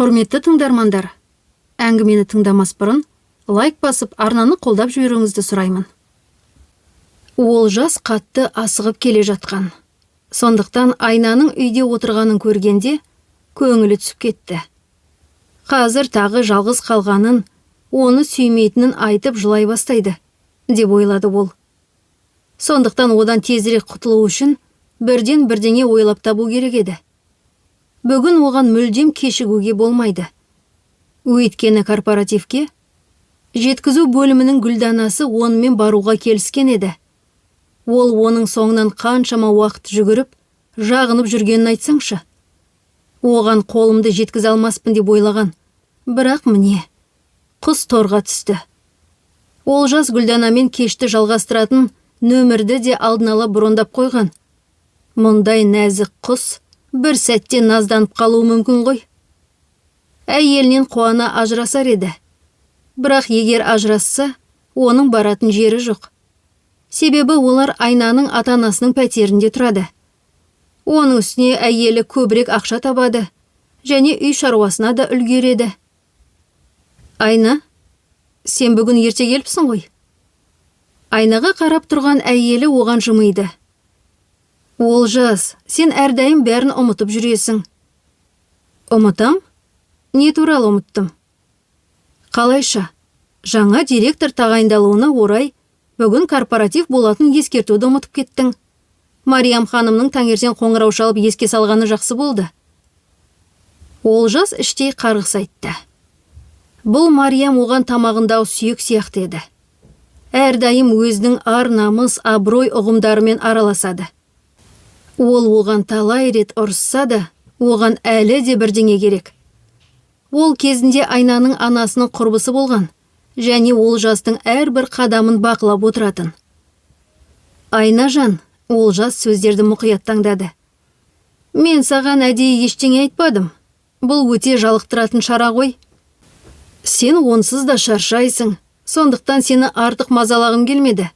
Құрметті тыңдармандар, әңгімені тыңдамас бұрын лайк басып, арнаны қолдап жіберуіңізді сұраймын. Олжас қатты асығып келе жатқан. Сондықтан Айнаның үйде отырғанын көргенде көңілі түсіп кетті. Қазір тағы жалғыз қалғанын, оны сүймейтінін айтып жылай бастайды, деп ойлады ол. Сондықтан одан тезірек құтылу үшін бірден бірдеңе ойлап табу керек еді. Бүгін оған мүлдем кешігуге болмайды. Өйткені корпоративке жеткізу бөлімінің Гүлданасы онымен баруға келіскен еді. Ол оның соңынан қаншама уақыт жүгіріп, жағынып жүргенін айтсаңшы. Оған қолымды жеткізе алмаспын деп ойлаған. Бірақ міне, құс торға түсті. Олжас Гүлданамен кешті жалғастыратын нөмірді де алдын ала брондап қойған. Мұндай нәзік құс бір сәтте назданып қалуы мүмкін ғой. Әйелінен қуана ажырасар еді. Бірақ егер ажырасса, оның баратын жері жоқ. Себебі олар Айнаның ата-анасының пәтерінде тұрады. Оның үстіне әйелі көбірек ақша табады және үй шаруасына да үлгереді. Айна, сен бүгін ерте келіпсің ғой. Айнаға қарап тұрған әйелі оған жымиды. Олжас, сен әрдайым бәрін ұмытып жүресің. Ұмытам? Не туралы ұмыттым? Қалайша? Жаңа директор тағайындалуына орай бүгін корпоратив болатын ескертуді ұмытып кеттің. Мариям ханымның таңертең қоңырау шалып еске салғаны жақсы болды. Олжас іштей қарғыс айтты. Бұл Мариям оған тамағындағы сүйек сияқты еді. Әрдайым өзінің ар намыс, абырой ұғымдарымен араласады. Ол оған талай рет ұрысса да, оған әлі де бірдеңе керек. Ол кезінде Айнаның анасының құрбысы болған және Олжастың әрбір қадамын бақылап отыратын. Айнажан, Олжас сөздерді мұқият таңдады. Мен саған әдейі ештеңе айтпадым. Бұл өте жалықтыратын шара ғой. Сен онсыз да шаршайсың, сондықтан сені артық мазалағым келмеді.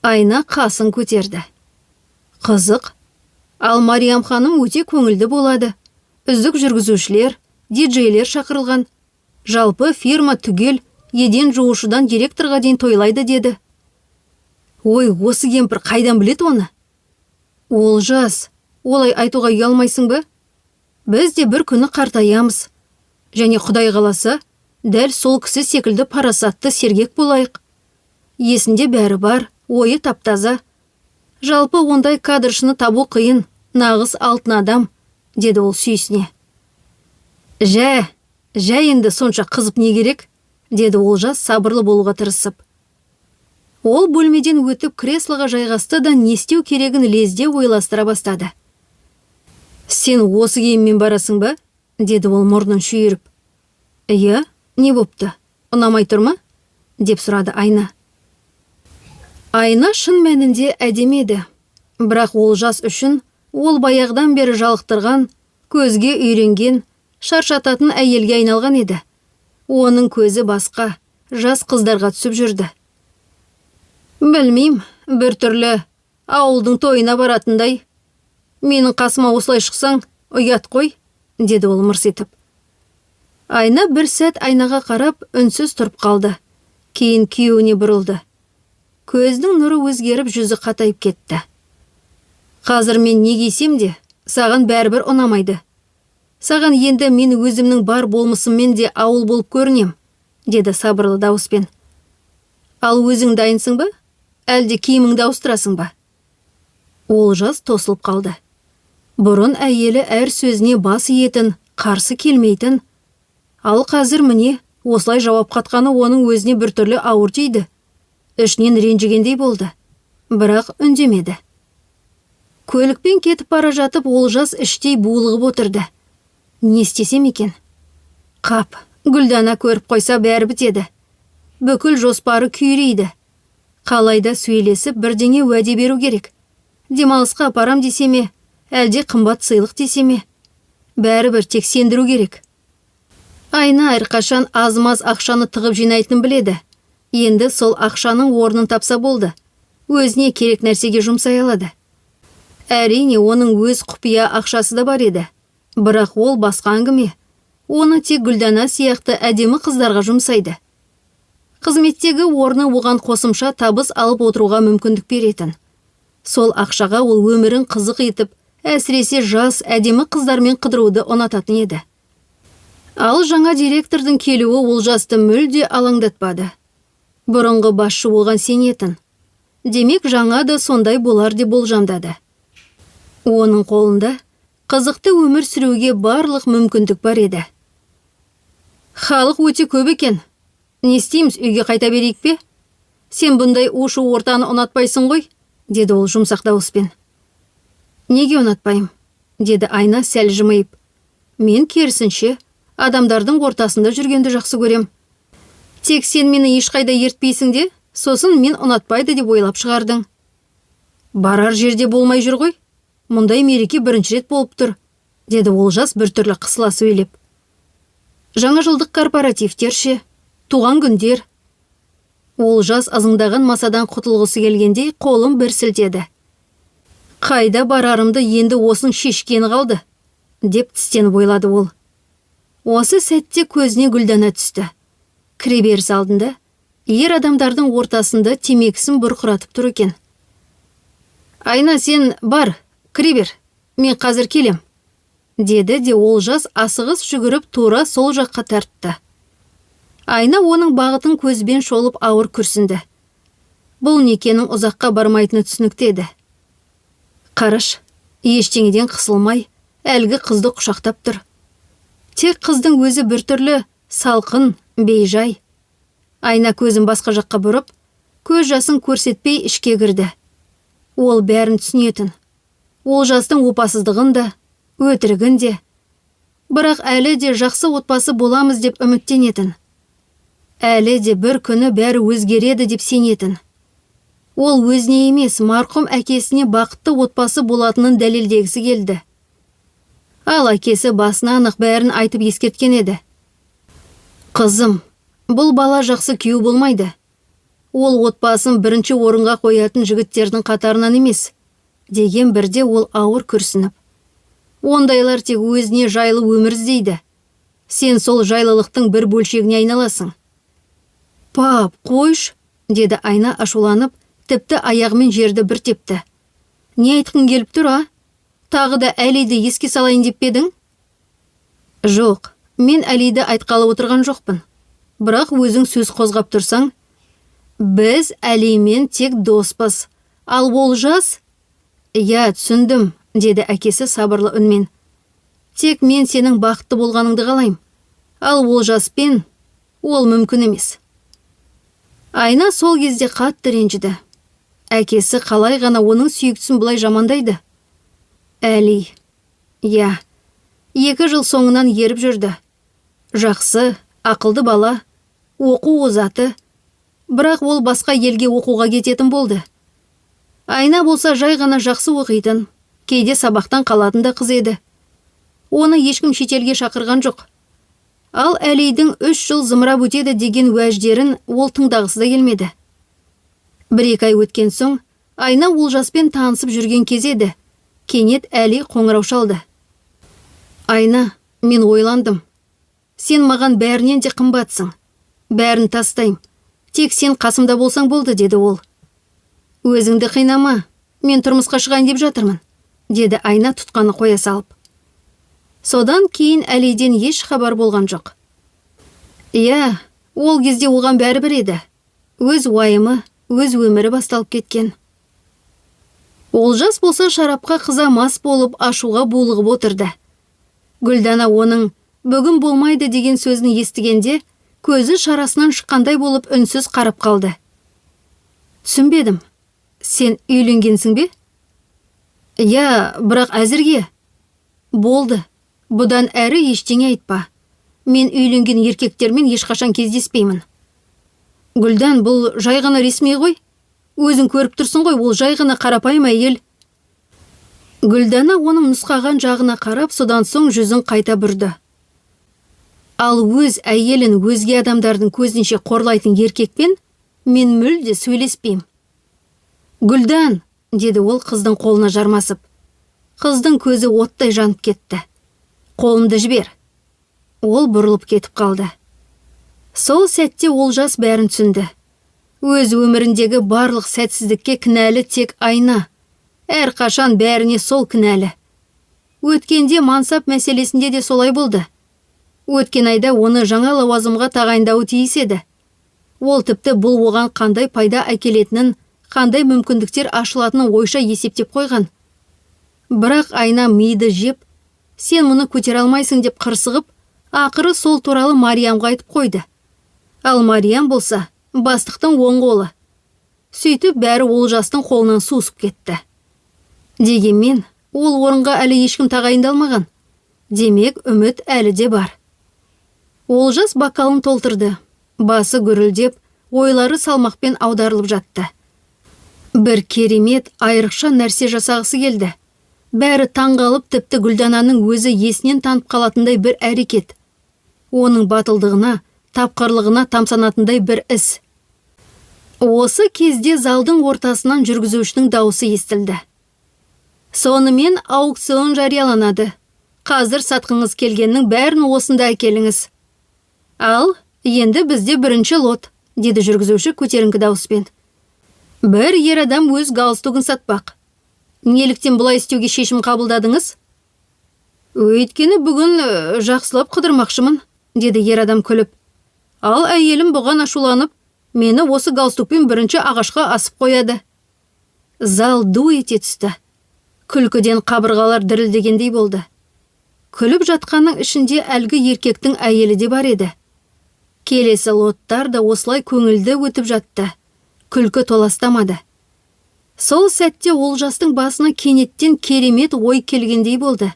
Айна қасын көтерді. Қызық. Ал Мариям ханым өте көңілді болады. Үздік жүргізушілер, диджейлер шақырылған. Жалпы фирма түгел еден жуушыдан директорға дейін тойлайды деді. Ой, осы кемпір қайдан біледі оны? Олжас, олай айтуға ұялмайсың ба? Біз де бір күні қартаямыз. Және Құдай қаласа, дәл сол кісі секілді парасатты, сергек болайық. Есінде бәрі бар, ойы таптаза. Жалпы ондай кадршыны табу қиын, нағыз алтын адам, деді ол сүйсіне. Жә, жә, енді сонша қызып не керек, деді Олжас сабырлы болуға тырысып. Ол бөлмеден өтіп, креслоға жайғасты да, не істеу керегін лезде ойластыра бастады. Сен осы киіммен барасың ба? деді ол мұрнын шүйіріп. Иә, не бопты? Ұнамай тұр ма? деп сұрады Айна. Айна шын мәнінде әдемі еді. Бірақ Олжас үшін ол баяғыдан бері жалықтырған, көзге үйренген, шаршататын әйелге айналған еді. Оның көзі басқа, жас қыздарға түсіп жүрді. Білмейм, бір түрлі ауылдың тойына баратындай. Менің қасыма осылай шықсаң, ұят қой, деді ол мырс етіп. Айна бір сәт айнаға қарап, үнсіз тұрып қалды. Кейін күйеуіне бұрылды. Көзінің нұры өзгеріп, жүзі қатайып кетті. Қазір мен не кисем де, саған бәрібір ұнамайды. Саған енді мен өзімнің бар болмысыммен де ауыл болып көрінем, деді сабырлы дауыспен. Ал өзің дайынсың ба? Әлде киіміңді ауыстырасың ба? Олжас тосылып қалды. Бұрын әйелі әр сөзіне бас иетін, қарсы келмейтін. Ал қазір міне осылай жауап қатқаны оның өзіне біртүрлі ауыр тиді. Ішінен ренжігендей болды. Бірақ үндемеді. Көлікпен кетіп бара жатып, Олжас іштей булығып отырды. Не істесем екен? Қап, Гүлдана көріп қойса, бәрі бітеді. Бүкіл жоспары күйрейді. Қалайда сөйлесіп, бірдеңе уәде беру керек. Демалысқа апарам десе ме, әлде қымбат сыйлық десе ме? Бәрібір тек сендіру керек. Айна әрқашан аз-маз ақшаны тығып жинайтынын біледі. Енді сол ақшаның орнын тапса болды. Өзіне керек нәрсеге жұмсай алады. Әрине, оның өз құпия ақшасы да бар еді. Бірақ ол басқа әңгіме. Оны тек Гүлдана сияқты әдемі қыздарға жұмсайды. Қызметтегі орны оған қосымша табыс алып отыруға мүмкіндік беретін. Сол ақшаға ол өмірін қызық етіп, әсіресе жас, әдемі қыздармен қыдыруды ұнататын еді. Ал жаңа директордың келуі Олжасты мүлде алаңдатпады. Бұрынғы басшы оған сенетін. Демек, жаңа да сондай болар деп болжамдады. Оның қолында қызықты өмір сүруге барлық мүмкіндік бар еді. Халық өте көп екен. Не істейміз, үйге қайта берейік пе? Сен бұндай у-шу ортаны ұнатпайсың ғой, деді ол жұмсақ дауыспен. Неге ұнатпаймын? Деді Айна сәл жымиып. Мен керісінше адамдардың ортасында жүргенді жақсы көрем. Тек сен мені ешқайда ертпейсің де, сосын мен ұнатпайды деп ойлап шығардың. Барар жерде болмай жүр ғой. Мұндай мереке бірінші рет болып тұр, деді Олжас біртүрлі қысыла сөйлеп. Жаңа жылдық корпоративтер ше, туған күндер. Олжас ызыңдаған масадан құтылғысы келгендей қолын бір сілтеді. Қайда барарымды енді осының шешкені қалды, деп тістеніп ойлады ол. Осы сәтте көзіне Гүлдана түсті. Кіреберіс алдында ер адамдардың ортасында темекісін бұрқыратып тұр екен. Айна, сен бар, кіре бер, мен қазір келем, деді де Олжас асығыс жүгіріп тура сол жаққа тартты. Айна оның бағытын көзбен шолып ауыр күрсінді. Бұл некенің ұзаққа бармайтыны түсінікті еді. Қараш, ештеңеден қысылмай, әлгі қызды құшақтап тұр. Тек қыздың өзі біртүрлі салқын, бейжай. Айна көзін басқа жаққа бұрып, көз жасын көрсетпей ішке кірді. Ол бәрін түсінетін. Олжастың опасыздығын да, өтірігін де. Бірақ әлі де жақсы отбасы боламыз деп үміттенетін. Әлі де бір күні бәрі өзгереді деп сенетін. Ол өзіне емес, марқұм әкесіне бақытты отбасы болатынын дәлелдегісі келді. Ал әкесі басына анық бәрін айтып ескерткен еді. Қызым, бұл бала жақсы күйеу болмайды. Ол отбасын бірінші орынға қоятын жігіттердің қатарынан емес, деген бірде ол ауыр күрсініп. Ондайлар тек өзіне жайлы өмір іздейді. Сен сол жайлылықтың бір бөлшегіне айналасың. Пап, қойш, деді Айна ашуланып, тіпті аяғымен жерді бір тепті. Не айтқың келіп тұр, а? Тағы да Әлиді еске салайын деп пе едің? Жоқ, мен Әлиді айтқалы отырған жоқпын. Бірақ өзің сөз қозғап тұрсаң, біз Әлимен тек доспыз. Ал Олжас... Иә, түсіндім, деді әкесі сабырлы үнмен. Тек мен сенің бақытты болғаныңды қалаймын. Ал Олжаспен ол мүмкін емес. Айна сол кезде қатты ренжіді. Әкесі қалай ғана оның сүйіктісін бұлай жамандайды? Әли. Иә, 2 жыл соңынан еріп жүрді. Жақсы, ақылды бала, оқу озаты. Бірақ ол басқа елге оқуға кететін болды. Айна болса жай ғана жақсы оқитын, кейде сабақтан қалатын да қыз еді. Оны ешкім шетелге шақырған жоқ. Ал Әлидің 3 жыл зымырап өтеді деген уәждерін ол тыңдағысы да келмеді. 1-2 ай өткен соң, Айна Олжаспен танысып жүрген кез еді. Кенет Әли қоңырау шалды. Айна, мен ойландым. Сен маған бәрінен де қымбатсың. Бәрін тастайым. Тек сен қасымда болсаң болды, деді ол. Өзіңді қинама, мен тұрмысқа шығайын деп жатырмын, деді Айна тұтқаны қоя салып. Содан кейін Әлиден еш хабар болған жоқ. Иә, ол кезде оған бәрібір еді. Өз уайымы, өз өмірі басталып кеткен. Олжас болса шарапқа қыза мас болып ашуға булығып отырды. Гүлдана оның бүгін болмайды деген сөзін естігенде көзі шарасынан шыққандай болып үнсіз қарап қалды. Түсінбедім. Сен үйленгенсің бе? Иә, бірақ әзірге. Болды. Бұдан әрі ештеңе айтпа. Мен үйленген еркектермен ешқашан кездеспеймін. Гүлдан, бұл жай ғана ресми ғой. Өзің көріп тұрсың ғой, ол жай ғана қарапайым әйел. Гүлдана оның нұсқаған жағына қарап, содан соң жүзін қайта бұрды. Ал өз әйелін өзге адамдардың көзінше қорлайтын еркекпен мен мүлде сөйлеспеймін. Гүлдан, деді ол қыздың қолына жармасып. Қыздың көзі оттай жанып кетті. Қолымды жібер. Ол бұрылып кетіп қалды. Сол сәтте Олжас бәрін түсінді. Өз өміріндегі барлық сәтсіздікке кінәлі тек Айна. Әрқашан бәріне сол кінәлі. Өткенде мансап мәселесінде де солай болды. Өткен айда оны жаңа лауазымға тағайындауы тиіс еді. Ол тіпті бұл оған қандай пайда әкелетінін, қандай мүмкіндіктер ашылатынын ойша есептеп қойған. Бірақ Айна миды жеп, сен мұны көтере алмайсың деп қырсығып, ақыры сол туралы Мариямға айтып қойды. Ал Мариям болса, бастықтың оң қолы. Сөйтіп бәрі Олжастың қолынан сусып кетті. Дегенмен, ол орынға әлі ешкім тағайындалмаған. Демек, үміт әлі де бар. Олжас бокалын толтырды. Басы гүрілдеп, ойлары салмақпен аударылып жатты. Бір керемет, айрықша нәрсе жасағысы келді. Бәрі таңғалып, тіпті Гүлдананың өзі есінен танып қалатындай бір әрекет. Оның батылдығына, тапқырлығына тамсанатындай бір іс. Осы кезде залдың ортасынан жүргізушінің дауысы естілді. Сонымен аукцион жарияланады. Қазір сатқыңыз келгеннің бәрін осында әкеліңіз. Ал, енді бізде бірінші лот, деді жүргізуші көтеріңкі дауыспен. Бір ер адам өз галстугін сатпақ. Неліктен бұлай істеуге шешім қабылдадыңыз? Өйткені бүгін жақсылап қыдырмақшымын, деді ер адам күліп. Ал әйелім бұған ашуланып, мені осы галстукпен бірінші ағашқа асып қояды. Зал ду ете түсті. Күлкіден қабырғалар дірілдегендей болды. Күліп жатқанның ішінде әлгі еркектің әйелі де бар еді. Келесі лоттар да осылай көңілді өтіп жатты. Күлкі толастамады. Сол сәтте Олжастың басына кенеттен керемет ой келгендей болды.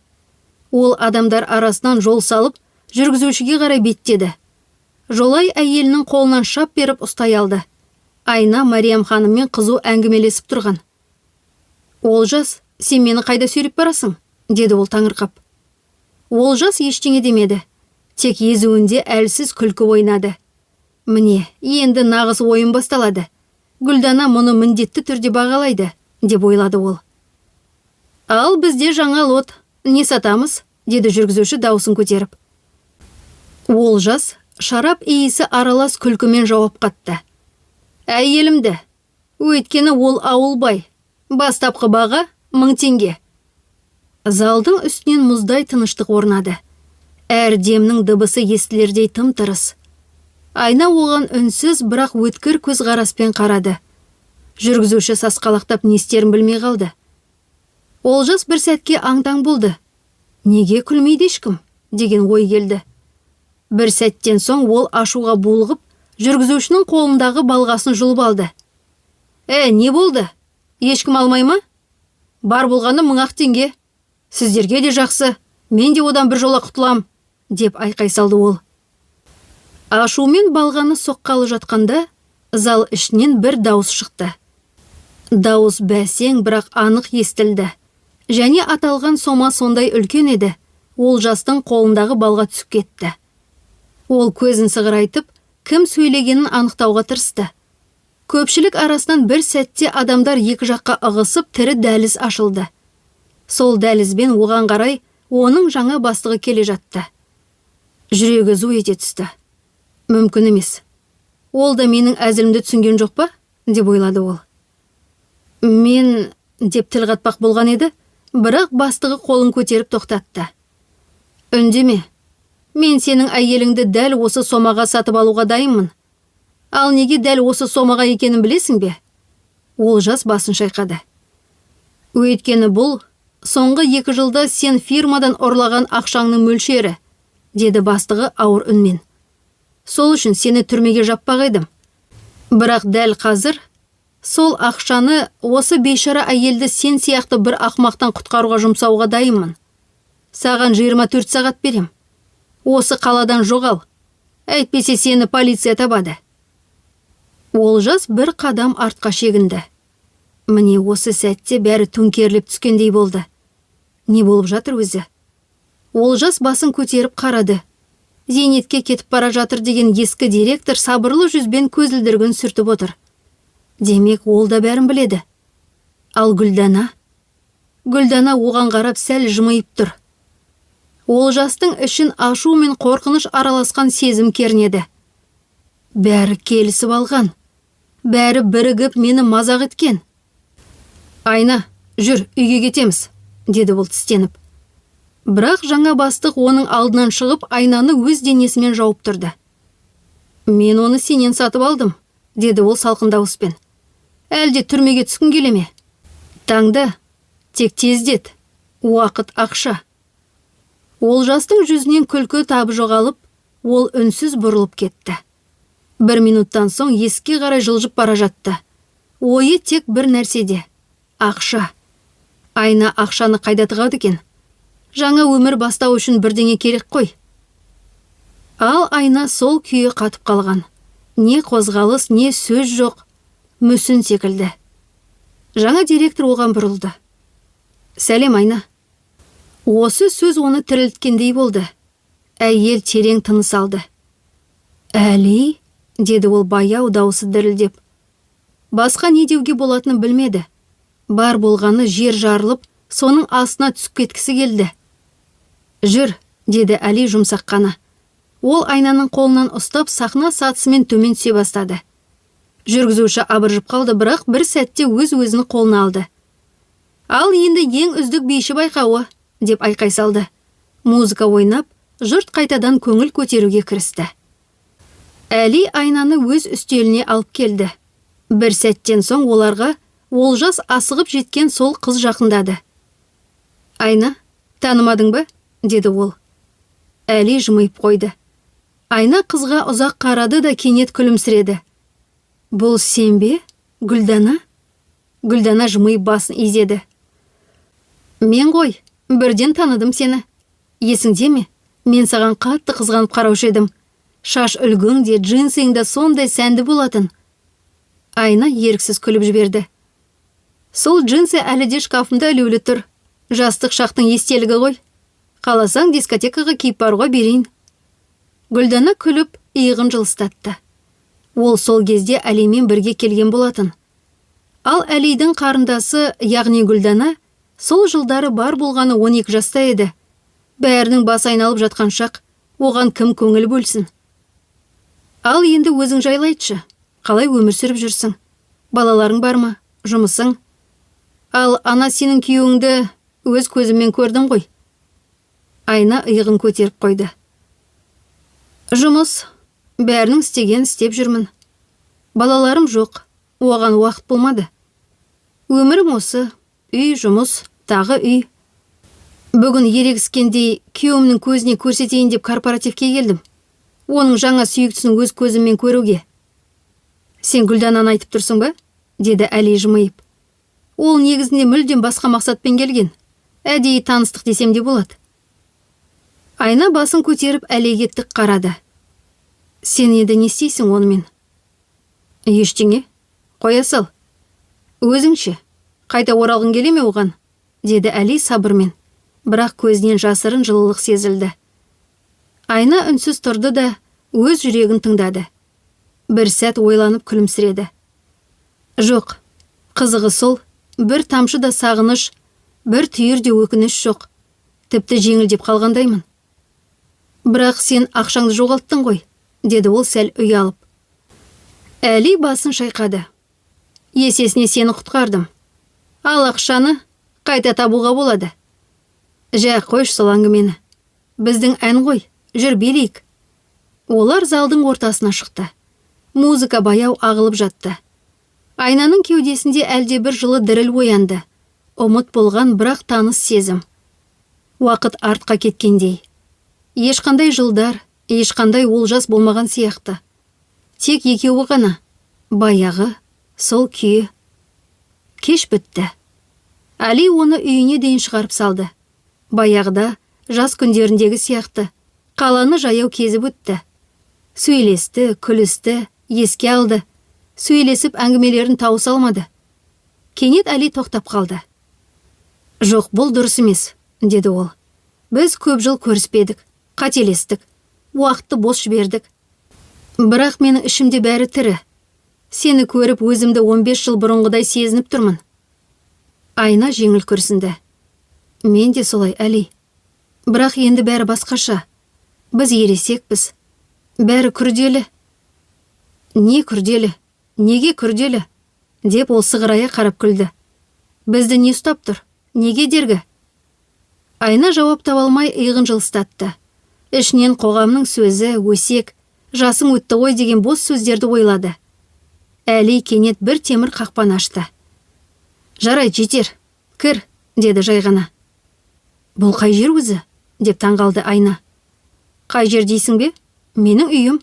Ол адамдар арасынан жол салып, жүргізушіге қарай беттеді. Жолай әйелінің қолынан шап беріп ұстай алды. Айна Мариям ханыммен қызу әңгімелесіп тұрған. Олжас, сен мені қайда сүйреп барасың? Деді ол таңырқап. Олжас ештеңе демеді. Тек езуінде әлсіз күлкі ойнады. Міне, енді нағыз ойын басталады. Гүлдана мұны міндетті түрде бағалайды, деп ойлады ол. Ал бізде жаңа лот. Не сатамыз? Деді жүргізуші даусын көтеріп. Олжас шарап иісі аралас күлкімен жауап қатты. Әйелімді. Өйткені ол ауылбай. Бастапқы баға 1000 теңге. Залдың үстінен мұздай тыныштық орнады. Әр демнің дыбысы естілердей тым-тырыс. Айна оған үнсіз, бірақ өткір көзқараспен қарады. Жүргізуші сасқалақтап не істерін білмей қалды. Олжас бір сәтке аң-таң болды. Неге күлмейді ешкім? Деген ой келді. Бір сәттен соң ол ашуға булығып, жүргізушінің қолындағы балғасын жұлып алды. Ә, не болды? Ешкім алмай ма? Бар болғаны 1000-ақ теңге. Сіздерге де жақсы, мен де одан бір жола құтылам, деп айқай салды ол. Ашумен балғаны соққалы жатқанда, зал ішінен бір дауыс шықты. Дауыс бәсең, бірақ анық естілді. Және аталған сома сондай үлкен еді, Олжастың қолындағы балға түсіп кетті. Ол көзін сығырайтып, кім сөйлегенін анықтауға тырысты. Көпшілік арасынан бір сәтте адамдар екі жаққа ығысып, тірі дәліз ашылды. Сол дәлізбен оған қарай оның жаңа бастығы келе жатты. Жүрегі зу ете түсті. Мүмкін емес. Ол да менің әзілімді түсінген жоқ па? Деп ойлады ол. Мен деп тіл қатпақ болған еді, бірақ бастығы қолын көтеріп тоқтатты. Үндеме. Мен сенің әйеліңді дәл осы сомаға сатып алуға дайынмын. Ал неге дәл осы сомаға екенін білесің бе? Олжас басын шайқады. Өйткені бұл соңғы 2 жылда сен фирмадан ұрлаған ақшаңның мөлшері, деді бастығы ауыр үнмен. Сол үшін сені түрмеге жаппақ едім. Бірақ дәл қазір сол ақшаны осы бейшара әйелді сен сияқты бір ақмақтан құтқаруға жұмсауға дайынмын. Саған 24 сағат берем. Осы қаладан жоғал. Әйтпесе сені полиция табады. Олжас бір қадам артқа шегінді. Міне осы сәтте бәрі төңкеріліп түскендей болды. Не болып жатыр өзі? Олжас басын көтеріп қарады. Зейнетке кетіп бара жатыр деген ескі директор сабырлы жүзбен көзілдірігін сүртіп отыр. Демек, ол да бәрін біледі. Ал Гүлдана? Гүлдана оған қарап сәл жымиып тұр. Олжастың ішін ашу мен қорқыныш араласқан сезім кернеді. Бәрі келісіп алған. Бәрі бірігіп мені мазақ еткен. Айна, жүр, үйге кетеміз, деді ол тістеніп. Бірақ жаңа бастық оның алдынан шығып, айнаны өз денесімен жауып тұрды. Мен оны сенен сатып алдым, деді ол салқын дауыспен. Әлде түрмеге түскің келе ме? Таңда, тек тездет. Уақыт ақша. Олжастың жүзінен күлкі табы жоғалып, ол үнсіз бұрылып кетті. Бір минуттан соң есікке қарай жылжып бара жатты. Ойы тек бір нәрседе: ақша. Айна ақшаны қайда тығады екен? Жаңа өмір бастау үшін бірдеңе керек қой. Ал Айна сол күйі қатып қалған. Не қозғалыс, не сөз жоқ, мүсін секілді. Жаңа директор оған бұрылды. Сәлем, Айна. Осы сөз оны тірілткендей болды. Әйел терең тыныс алды. Әли, деді ол баяу, даусы дірілдеп. Басқа не деуге болатынын білмеді. Бар болғаны жер жарылып, соның астына түсіп кеткісі келді. Жүр, деді Әли жұмсақ қана. Ол Айнаның қолынан ұстап, сахна сатысымен төмен түсе бастады. Жүргізуші абыржып қалды, бірақ бір сәтте өз өзін қолына алды. Ал енді ең үздік биші байқауы, деп айқай салды. Музыка ойнап, жұрт қайтадан көңіл көтеруге кірісті. Әли Айнаны өз үстеліне алып келді. Бір сәттен соң оларға Олжас асығып жеткен сол қыз жақындады. Айна, танымадың ба? деді ол. Әли жымиып қойды. Айна қызға ұзақ қарады да кенет күлімсіреді. Бұл сен бе, Гүлдана? Гүлдана жымиып басын изеді. Мен ғой, бірден таныдым сені. Есіңде ме? Мен саған қатты қызғанып қараушы едім. Шаш үлгің де, джинсың да сондай сәнді болатын. Айна еріксіз күліп жіберді. Сол джинсы әлі де шкафымда ілулі тұр. Жастық шақтың естелігі ғой. Қаласаң, дискотекаға киіп баруға берейін. Гүлдана күліп, иығын жылыстатты. Ол сол кезде Әлимен бірге келген болатын. Ал Әлидің қарындасы, яғни Гүлдана, сол жылдары бар болғаны 12 жаста еді. Бәрінің басы айналып жатқан шақ, оған кім көңіл бөлсін? Ал енді өзің жайлы айтшы. Қалай өмір сүріп жүрсің? Балаларың бар ма? Жұмысың? Ал ана сенің күйеуіңді өз көзіммен көрдім ғой. Айна иығын көтеріп қойды. Жұмыс. Бәрінің істеген істеп жүрмін. Балаларым жоқ. Оған уақыт болмады. Өмірім осы. Үй, жұмыс, тағы үй. Бүгін ерегіскендей күйеуімнің көзіне көрсетейін деп корпоративке келдім. Оның жаңа сүйіктісін өз көзіммен көруге. Сен Гүлдананы айтып тұрсың ба? деді Әли жымиып. Ол негізінде мүлдем басқа мақсатпен келген. Әдейі таныстық десем де болады. Айна басын көтеріп, Әлиге тік қарады. Сен енді не істейсің онымен? Ештеңе. Қоя сал. Өзіңше. Қайта оралғың келе ме оған? деді Әли сабырмен. Бірақ көзінен жасырын жылылық сезілді. Айна үнсіз тұрды да өз жүрегін тыңдады. Бір сәт ойланып күлімсіреді. Жоқ, қызығы сол, бір тамшы да сағыныш, бір түйір де өкініш жоқ. Тіпті жеңілдеп қалғандаймын. Бірақ сен ақшаңды жоғалттың ғой, деді ол сәл ұялып. Әли басын шайқады. Есесіне сені құтқардым. Ал ақшаны қайта табуға болады. Жә, қойшы сол әңгімені. Біздің ән ғой, жүр, билейік. Олар залдың ортасына шықты. Музыка баяу ағылып жатты. Айнаның кеудесінде әлде бір жылы діріл оянды. Ұмыт болған, бірақ таныс сезім. Уақыт артқа кеткендей. Ешқандай жылдар, ешқандай Олжас болмаған сияқты. Тек екеуі ғана. Баяғы, сол күйі. Кеш бітті. Әли оны үйіне дейін шығарып салды. Баяғыда, жас күндеріндегі сияқты, қаланы жаяу кезіп өтті. Сөйлесті, күлісті, еске алды. Сөйлесіп әңгімелерін тауыса алмады. Кенет Әли тоқтап қалды. Жоқ, бұл дұрыс емес, деді ол. Біз көп жыл көріспедік, қателестік, уақытты бос жібердік. Бірақ менің ішімде бәрі тірі. Сені көріп, өзімді 15 жыл бұрынғыдай сезініп тұрмын. Айна жеңіл күрсінді. Мен де солай, Әли. Бірақ енді бәрі басқаша. Біз ересекпіз. Бәрі күрделі. Не күрделі? Неге күрделі? Деп ол сығырая қарап күлді. Бізді не ұстап тұр? Не кедергі? Айна жауап таба алмай иығын жылыстатты. Ішінен қоғамның сөзі, өсек, жасың өтті ғой деген бос сөздерді ойлады. Әли кенет бір темір қақпаны ашты. Жарайды, жетер. Кір, деді жай ғана. Бұл қай жер өзі? Деп таңғалды Айна. Қай жер дейсің бе? Менің үйім.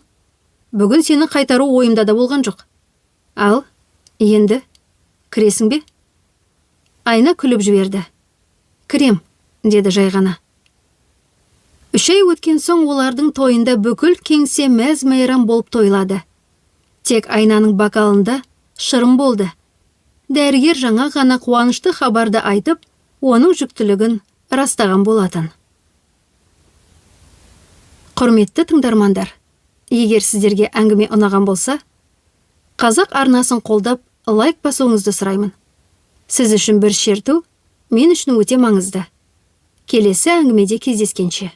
Бүгін сені қайтару ойымда да болған жоқ. Ал, енді кіресің бе? Айна күліп жіберді. Кірем, деді жай ғана. 3 ай өткен соң олардың тойында бүкіл кеңсе мәз мейрам болып тойлады. Тек Айнаның бокалында шырын болды. Дәрігер жаңа ғана қуанышты хабарды айтып, оның жүктілігін растаған болатын. Құрметті тыңдармандар, егер сіздерге әңгіме ұнаған болса, Қазақ арнасын қолдап, лайк басуыңызды сұраймын. Сіз үшін бір шерту, мен үшін өте маңызды. Келесі әңгімеде кездескенше.